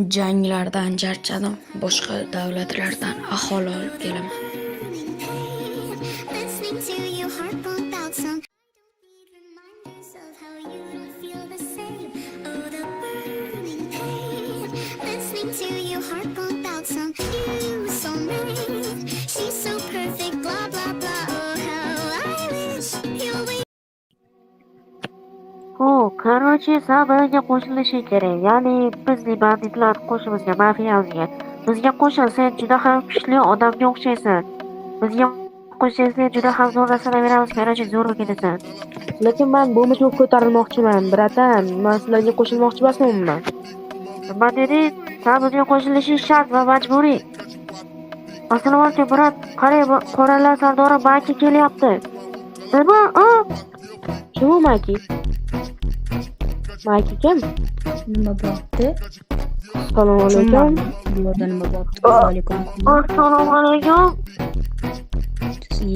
Janglardan charchadim. Boshqa davlatlardan aholi olib kelaman. Listening to you harp about some reminders of how you don't feel the same. Oh, the burning pain. Listening to you harp about some new soulmate. She's so perfect, blah blah blah. Oh, how I wish you'll wait. Ho, короче, san bizga qo'shilishing kerak. Ya'ni bizning banditlar qo'shimizga, mafiyamizga. Bizga qo'shil, sen juda ham kuchli odamga o'xshaysan. Bizga qo'shilsang, sen juda ham zo'r narsalar beramiz, короче, zo'r bo'lib ketasan. Lekin man bomba bo'lib ko'tarilmoqchiman, братан. Man sizlarga qo'shilmoqchi emasman umuman. Nima deding? San bizga qo'shilishing shart va majburiy. Assalomu alaykum, брат. Qarang, bu qoralar sardori Maki kelyapti. Nima? A? Kim u Maki? Maki kim? Nima bo'pti? Assalomu alaykum. Bu yerda nima bo'pti? Alaykum. Assalomu alaykum.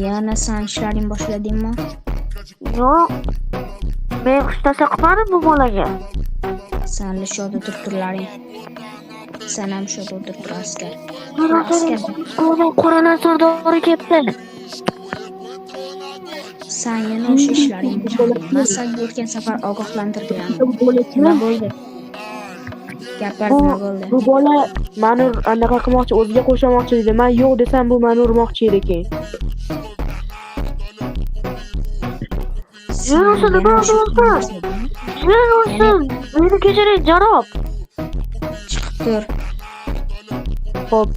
Yana san ishlaring boshladingmi? Yo'q. Men hech narsa qilmadim bu bolaga. San shu yerda turib turlaring. San ham shu yerda o'tirib tur, askar. Askar, qoralar sardori kelibdi. San yana o'sha ishlaring boshlading. Man sanga o'tgan safar ogohlantirgandim. Bu bola Nima kim? bo'ldi? Gapir, Bu nima bo'ldi? bu bola mani anaqa qilmoqchi, o'ziga qo'shamoqchi edi. Man yo'q desam, bu mani urmoqchi edi keyin. San Yunus, yana nima o'sha bo'ldi? boshladingmi? Jin ursin. Meni kechiring, janob. Chiqib tur. Xo'p.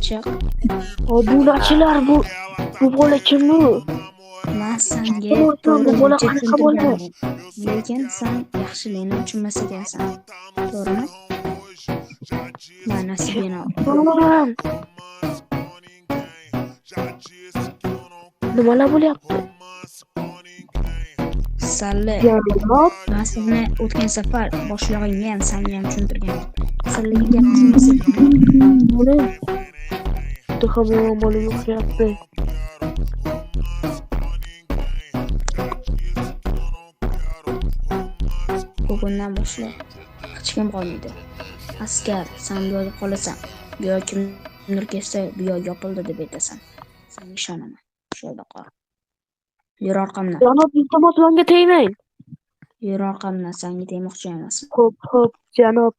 Chiq. Obunachilar, bu bola kim bu? Man sanga Bu to'g'ri bola reja qanaqa bo'ldi? tushuntirgandim. Lekin san yaxshilikni tushunmas ekansan. To'g'rimi? Mana nasibini ol. To'g'ri. Nimalar bo'lyapti? Salli, Janob, man seni o'tgan safar boshlig'ingga ham, sanga ham tushuntirgandim. Salliga gap tushunmas ekan. Buni juda ham yomon bolaga o'xshayapti. Bugundan boshlab hech kim qolmaydi. Askar, san bu yerda qolasan. Bu yer kimdir kelsa, bu yer yopildi deb aytasan. Senga ishonaman. Shu yerda qol. Yur orqamdan. Janob, iltimos, menga tegmang. Yur orqamdan, senga tegmoqchi emasman. Xo'p, xo'p, janob.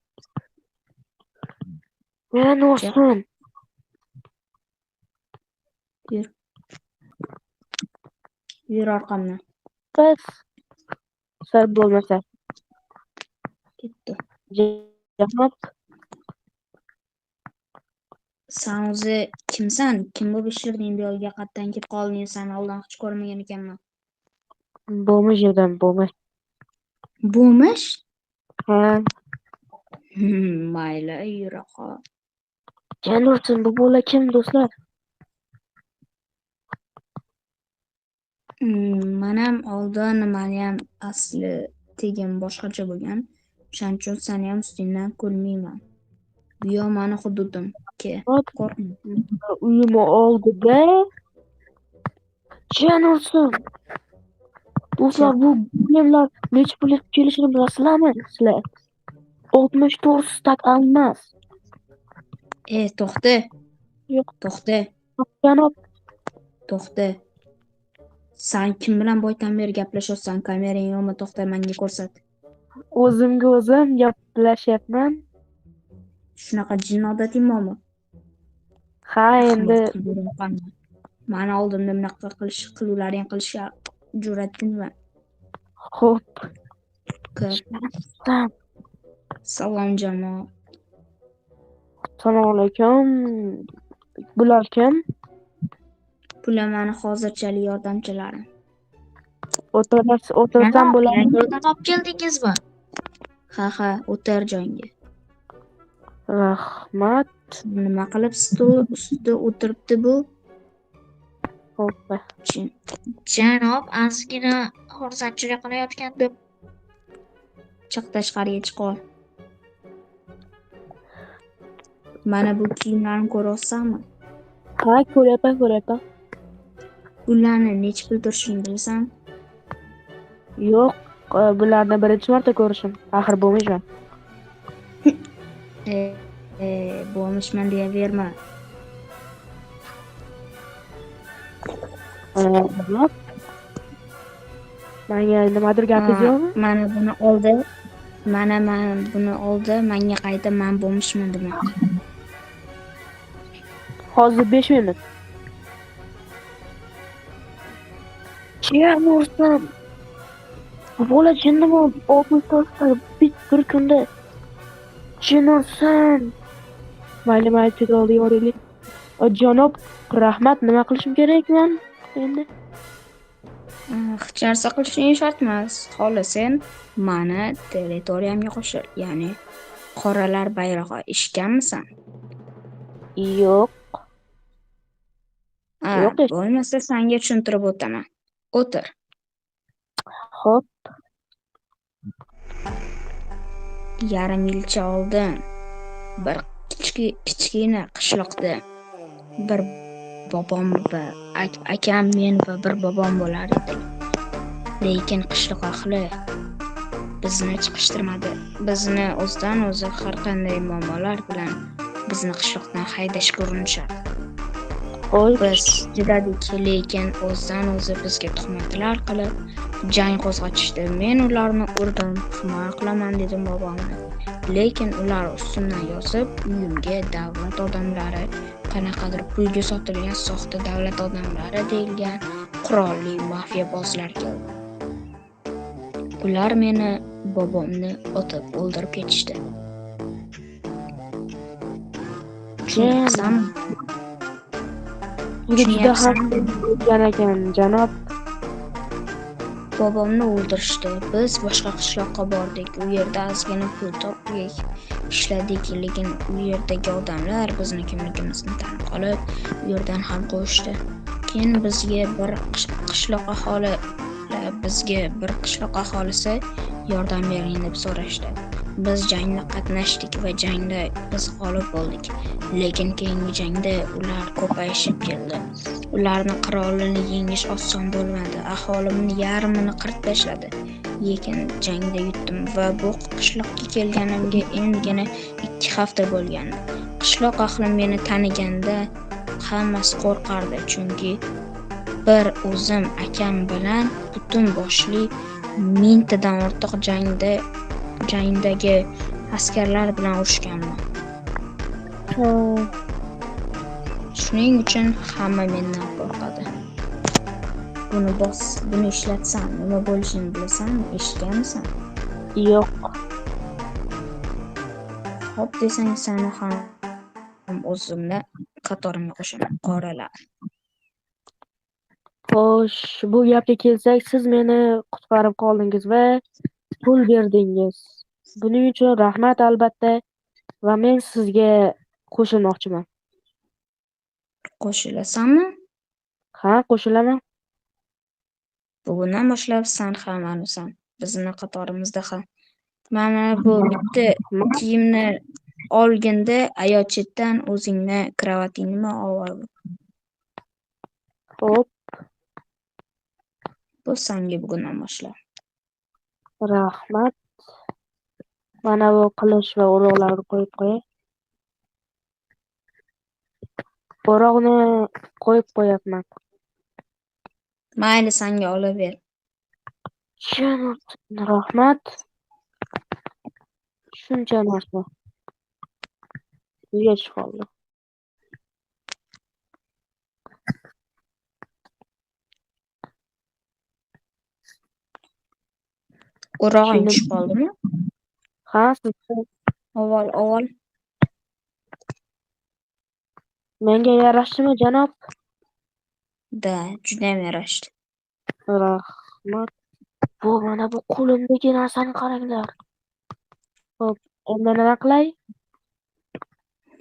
Meni ursin. Yur. Yur orqamdan. Bas. Sir bo'lmasa. Ketdi. Janob, San o'zi kimsan? Kim bo'lib ishlarding bu yerga? Qayerdan kelib qolding? Sani oldin hech ko'rmagan ekanman. Bo'lmish edim, bo'lmish. Bo'lmish? Ha, Mayli, yura qol. Jin ursin, bu bola kim, do'stlar? Manam oldin nimaniyam asli tegim boshqacha bo'lgan. O'shaning uchun seni ham ustingdan kulmayman. Bu yer mani hududim. Ke, qo'rqma. Uyim oldida. Jin ursin. Do'stlar, bu golemlar necha pul kelishini bilasizlarmi sizlar? 64 stak almas. E, to'xta. Yo'q. To'xta, Janob, to'xta. San kim bilan boydan beri gaplashyapsan? Kamerang yo'qmi? To'xta, menga ko'rsat. O'zimga o'zim gaplashyapman. Shunaqa jin odating bormi? Ha, endi Mani oldimda bunaqa qilish, qiluvlaring qilishga jur'ating nima? Xo'p. Kir. Salom, jamoa. Assalomu alaykum. Bular kim? Bular mani hozirchalik yordamchilarim. O'tirasiz, o'tirsam bo'ladimi? Yangi odam olib keldingizmi? Ha, ha, o'tir joyingga. Rahmat. Nima qilib stol ustida o'tiribdi bu? Xo'p. Janob, ozgina xursandchilik qilayotgandim. Chiq tashqariga, chiq ol. Mana bu kiyimlarni ko'ryapsanmi? Ha, ko'ryapman, ko'ryapman. Bularni necha pul turishini bilasan? Yo'q, bularni birinchi marta ko'rishim. Axir bo'lmayman. Bo'lmishman deyaverma. Janob. Menga nimadir gapingiz yo'qmi? Mana buni oldi. Mana buni oldi. Menga qayta men bo'lmishman dema. Hozir 5 minut. Jin ursin. Bu bola jinnimi? Oltmish bir kunda. Jin ursin. Mayli, mayli, tezroq oldiga boraylik. Janob, rahmat, nima qilishim kerak man endi? Hech narsa qilishing shart emas. Xolos sen mani territoriyamga qo'shil, ya'ni qoralar bayrog'i. Eshitganmisan? Yo'q. Yo'q, Bo'lmasa senga tushuntirib o'taman. O'tir. Xo'p. Yarim yilcha oldin bir kichkina qishloqda bir bobom va akam, men va bir bobom bo'lar edi. Lekin qishloq ahli bizni chiqishtirmadi. Bizni o'zidan o'zi har qanday muammolar bilan bizni qishloqdan haydashga urinishardi. Biz chidadik, lekin o'zidan o'zi bizga tuhmatlar qilib jang qo'zg'atishdi. Men ularni urdim, himoya qilaman dedim bobomni. Lekin ular ustimdan yozib, uyimga davlat odamlari, qanaqadir pulga sotilgan soxta davlat odamlari deyilgan qurolli mafiyabozlar keldi. Ular meni, bobomni otib o'ldirib ketishdi. Tushunyapsanmi? Sizga juda ham bo'lgan ekan, janob. Bobomni o'ldirishdi. Biz boshqa qishloqqa bordik. U yerda ozgina pul topdik, ishladik, lekin u yerdagi odamlar bizni kimligimizni tanib qolib, u yerdan ham quvishdi. Keyin bizga bir qishloq aholi, bizga bir qishloq aholisi yordam bering deb so'rashdi. Biz jangda qatnashdik va jangda biz g'olib bo'ldik. Lekin keyingi jangda ular ko'payishib keldi. Ularni qirolini yengish oson bo'lmadi. Aholimni yarmini qirib tashladi. Lekin jangda yutdim va bu qishloqqa kelganimga endigina 2 hafta bo'lgandi. Qishloq ahli meni taniganda hammasi qo'rqardi, chunki bir o'zim akam bilan butun boshli 1000 tadan ortiq jangdagi askarlar bilan urushganman. Shuning uchun hamma mendan qo'rqadi. Buni bos, buni ishlatsam nima bo'lishini bilasanmi? Eshitganmisan? Yo'q. Xo'p desang, seni ham o'zimni qatorimga qo'shaman, qoralar. Xo'sh, bu gapga kelsak, siz meni qutqarib qoldingiz va pul berdingiz. Buning uchun rahmat albatta va men sizga qo'shilmoqchiman. Qo'shilasanmi? Ha, qo'shilaman. Bugundan boshlab sen ham anusan. Bizni qatorimizda ham. Mana bu bitta kiyimni olganda ayo chetdan o'zingni kravatingni olib. Xo'p. Bu senga bugundan boshlab. Rahmat. Mana bu qilich va o'roqlarni qo'yib qo'yay. O'roqni qo'yib qo'yapman. Mayli, senga olaver. Rahmat. Shuncha narsa. Uyga tushib qoldi. O'rog'ing tushib qoldimi? Ha, sizga. Avval, avval. Menga yarashdimi, janob? Da, judayam yarashdi. Rahmat. Bu mana bu qo'limdagi narsani qaranglar. Xo'p, endi nima qilay?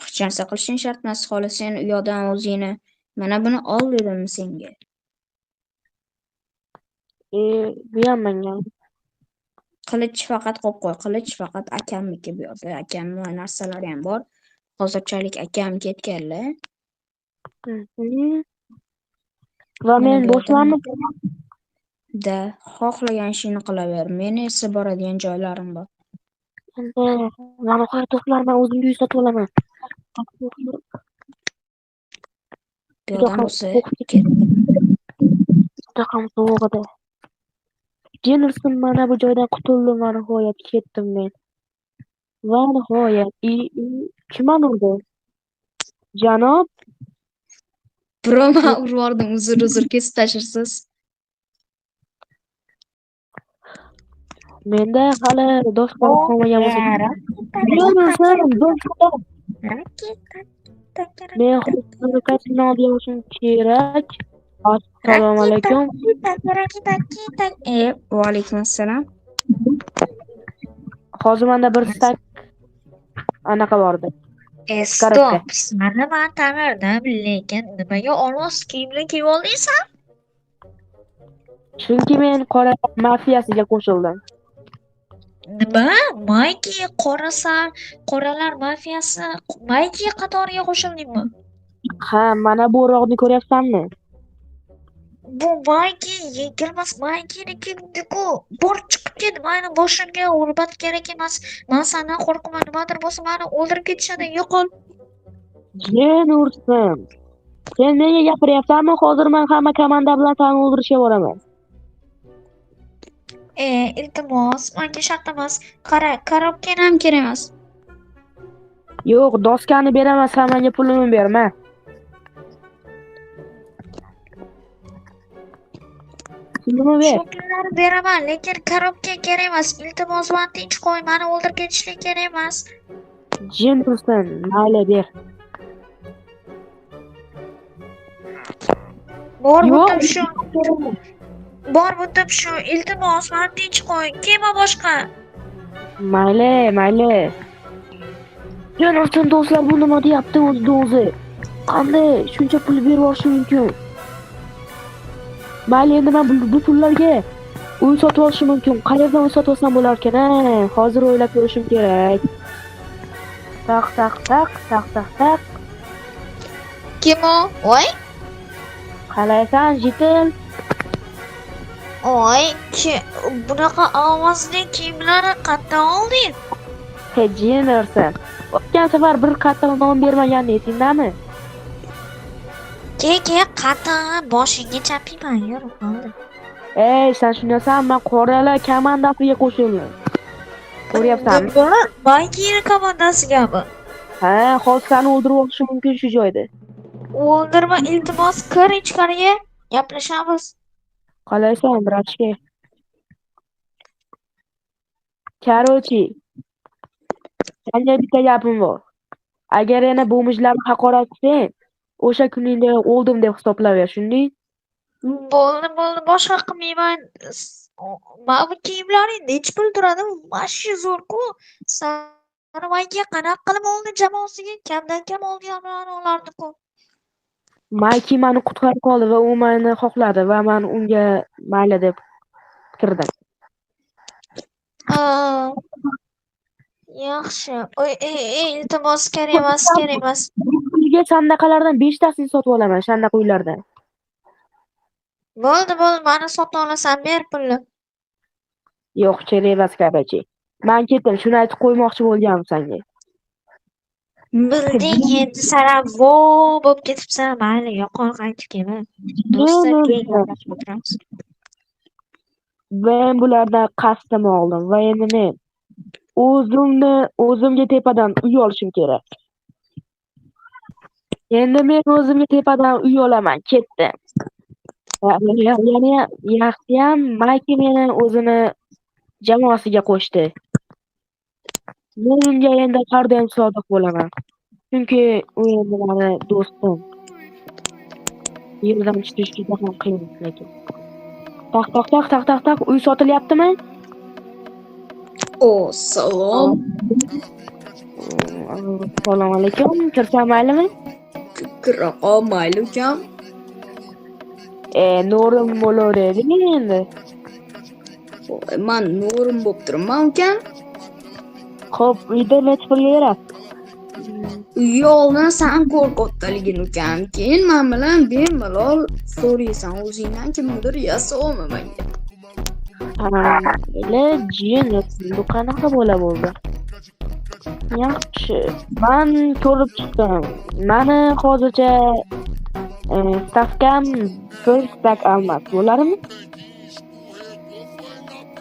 Hech narsa qilishing shart emas, xolos sen u yoqdan o'zingni mana buni ol dedim senga. Bu ham menga. Qilich faqat qo'yib qo'y, qilich faqat akamniki bu yoqda. Akamning narsalari ham bor. Hozirchalik akam ketganlar. Va men bo'shmanmi? Da, xohlagan ishingni qilaver. Meni esa boradigan joylarim bor. Endi va nihoyat do'stlar, men o'zimga uy sotib olaman. Bu Juda yoqdan ham bo'lsa qo'rqib ket. Juda ham sovuq edi. Jennerson, mana bu joydan qutuldim va nihoyat ketdim men. Va nihoyat kim mani urdi? Janob, Bro, man urib yubordim. Uzr, uzr, kesib tashirsiz. Menda hali do'stlar qolmagan bo'lsa. Jennerson, do'stlar, men hozir olib olishim kerak. Assalomu alaykum. Va alaykum assalom. Hozir menda bir stak anaqa bor edi. Korobka. Stop. Sani man tanirdim, lekin nimaga olmos kiyimni kiyib olding san? Chunki men qora mafiyasiga qo'shildim. Nima? Mayki qorasan, qoralar mafiyasi Mayki qatoriga qo'shildingmi? Ha, mana bu o'roqni ko'ryapsanmi? Bu Mayki yengilmas Maykini-ku. Bor, chiqib ket, mani boshimga g'urbat kerak emas. Man sendan qo'rqaman, nimadir bo'lsa mani o'ldirib ketishadi, yo'qol. Jen ursin. Sen menga gapiryapsanmi? Hozir men hamma komanda bilan seni o'ldirishga boraman. Iltimos, menga shart emas. Qara, korobkani ham kerak emas. Yo'q, doskani beraman, sen menga pulimni berma. Pulimni ber. Shu pullarni beraman, lekin korobka kerak emas. Iltimos, mani tinch qo'y, mani o'ldirib ketishlik kerak emas. Jin ursin, mayli ber. Bor Yo'q. butim shu. Bor butim shu. Iltimos, mani tinch qo'y. Kelma boshqa. Mayli, mayli. Jin ursin do'stlar, bu nima deyapti o'zi o'zi? Qanday shuncha pul berib yuborishi mumkin? Mayli, endi men bu pullarga uy sotib olishim mumkin. Qayerdan uy sotib olsam bo'larkan, a? Hozir o'ylab ko'rishim kerak. Taq taq taq taq taq taq. Kim o? Voy. Qalaysan, jitil? Oy, ki bunaqa ovozli kiyimlarni qayerdan olding? He, jin ursin. O'tgan safar bir qatiq non bermaganni esingdami? Ke, ke, qatig'i boshingga chapiyman, yur, bo'ldi. Ey, sen shundasan, men qoralar komandasiga qo'shildim. Ko'ryapsanmi? Nima? Maykini komandasigami? Ha, hozir seni o'ldirib olishi mumkin shu joyda. O'ldirma, iltimos, kir ichkariga, gaplashamiz. Qalaysan, bratishka? Короче, senga bitta gapim bor. Agar yana bomijlarni haqorat qilsang, o'sha kuningda o'ldim deb hisoblaver, shunding? Bo'ldi, bo'ldi, boshqa qilmayman. Mana bu kiyimlaring nechi pul turadi? Vashi zo'r-ku. Sani Mayki qanaqa qilib oldi jamoasiga? Kamdan kam olganlarni olardi-ku. Mayki meni qutqarib qoldi va u meni xohladi va men unga mayli deb kirdim. Aa, yaxshi. Oy, ey, ey, iltimos, kerak emas, kerak emas. Bu pulga sandaqalardan 5 tasini sotib olaman, shandaqa uylardan. Bo'ldi, bo'ldi, mani sotib olasan, ber pulni. Yo'q, kerak emas, короче. Men ketdim, shuni aytib qo'ymoqchi bo'lganim senga. Bilding endi sana vo bo'lib ketibsan. Mayli, yo'qol, qaytib kelma. Do'stlar, keyin gaplashib o'tiramiz. Men bulardan qasdim oldim va endi men o'zimni o'zimga tepadan uy olishim kerak. Endi men o'zimga tepadan uy olaman, ketdim. Yana yaxshiyam Mayki meni o'zini jamoasiga qo'shdi. Men unga endi har doim sodiq bo'laman. Chunki u endi meni do'stim. Yerdan tushish juda ham qiyin lekin. Taq taq taq taq taq taq, uy sotilyaptimi? O, salom. Assalomu alaykum. Kirsam maylimi? Kira qol, mayli ukam. No'rim bo'laveradi endi. Voy, man no'rim bo'lib turibman ukam. Xo'p, uyda necha pulga berasiz? Uyga oldin san ko'r kattaligini ukam. Keyin men bilan bemalol so'raysan o'zingdan, kimnidir yasovmi menga. Ha, mayli, jin, bu qanaqa bola bo'ldi? Yaxshi. Man ko'rib chiqdim. Mani hozircha stavkam bir стак алмаз. Bo'ladimi?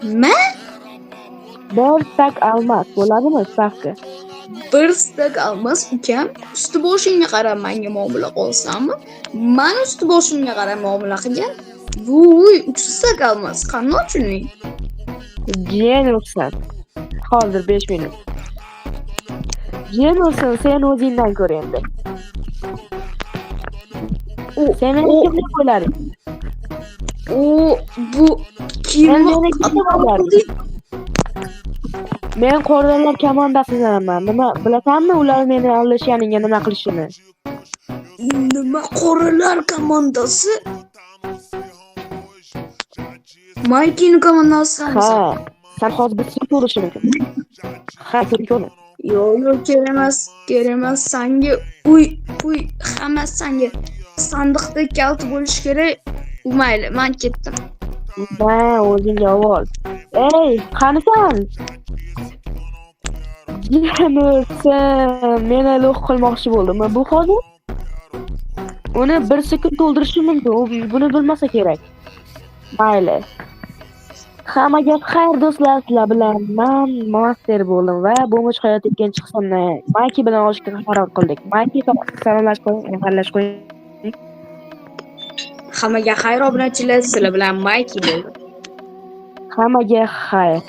Nima? Bir стак алмаз bo'ladimi stavka? Bir стак алмаз, ukam, usti boshingga qarab manga muomala qilsanmi? Mani usti boshimga qarab muomala qilgan. Vuy, 3 стак алмаз. Qanday tushunding? Jiyan. Hozir 5 minut. Jiyan, sen o'zingdan ko'r endi. Sen meni kim deb o'ylading? U bu Sen kim? meni kim deb o'ylading? Men qo'rg'onlar komandasidanman. Nima bilasanmi, ular meni aldashganingga nima qilishini? Nima, qoralar komandasi? Maykini komandasidanmisan? Ha, sen hozir bir sir ko'rishi mumkin. Ha, sen ko'rma. Yo'q, yo'q, kerak emas, kerak emas. Sanga uy, uy, hammasi sanga. Sandiqda kaliti bo'lishi kerak. U mayli, man ketdim. Ha, o'zingga ovol. Ey, qanisan? Jiyan, meni лох qilmoqchi bo'ldimi bu hozir? Uni bir sekund to'ldirishi mumkin. U buni bilmasa kerak. Mayli. Hammaga xayr, do'stlar, sizlar bilan man Master bo'ldim va Bo'mish hayot ikkinchi qismini Mayki bilan olishga qaror qildik. Mayki, salomlashib qo'ying, xayrlashib qo'ying. Hammaga xayr, obunachilar, sizlar bilan Mayki bo'ldi. Hammaga xayr.